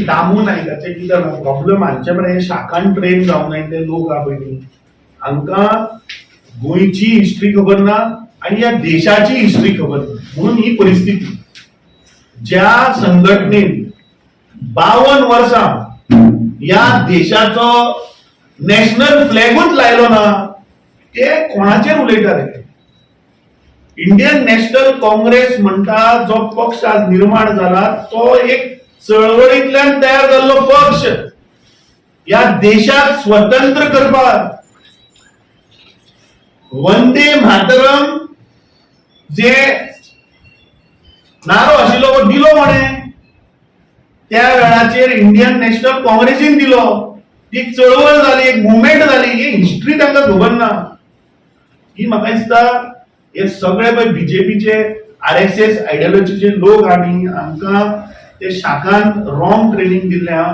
दामू नायकाचे कितें जालां प्रॉब्लम, हांचे मरे शाखान ट्रेन जावंक नाय ते लोक आहा पळय न्ही, हांकां गोंयची हिस्ट्री खबर ना आनी ह्या देशाची हिस्ट्री खबर ना, म्हणून ही परिस्थिती. ज्या संघटनेन 52 वर्सां ह्या देशाचो नॅशनल फ्लॅगूच लायलो ना, ते कोणाचेर उलयता रे? इंडियन नॅशनल काँग्रेस म्हणटा जो पक्ष आज निर्माण जाला, तो एक चळवळींतल्यान तयार जाल्लो पक्ष, ह्या देशाक स्वतंत्र करपाक. वंदे मातरम जे नारो आशिल्लो तो दिलो म्हणे त्या वेळाचेर इंडियन नॅशनल काँग्रेसीन दिलो. ती चळवळ जाली, एक मुवमेंट जाली. ही हिस्ट्री तांकां खबर ना. ही म्हाका दिसता हे सगळे पळय बीजेपीचे, आरएसएस आयडियोलॉजीचे लोक आनी हांकां ते शाखान रॉंग ट्रेनिंग दिल्लें आहा.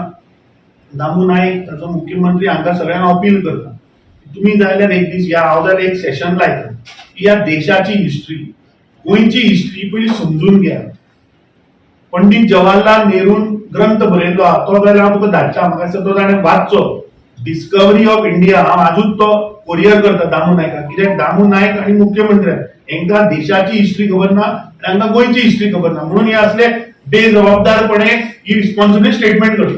दामू नायक, ताचो मुख्यमंत्री, हांकां सगळ्यांक हांव अपील करता, तुमी जाय जाल्यार एक दीस या, हांव जाल्यार एक सेशन लायता की ह्या देशाची हिस्ट्री, गोंयची हिस्ट्री पयली समजून घ्या. पंडित जवाहरलाल नेरून ग्रंथ बरयल्लो आहा, तो जाल्यार हांव तुका धाडटा. म्हाका दिसता तो ताणें वाचचो, डिस्कवरी ऑफ इंडिया. हांव आजूच तो कोरियर करता दामू नायकाक, कित्याक दामू नायक आनी मुख्यमंत्री हांकां देशाची हिस्ट्री खबर ना आनी हांकां गोंयची हिस्ट्री खबर ना, म्हणून हे असले बेजबाबदारपणे इरिस्पॉन्सिबल स्टेटमेंट करता.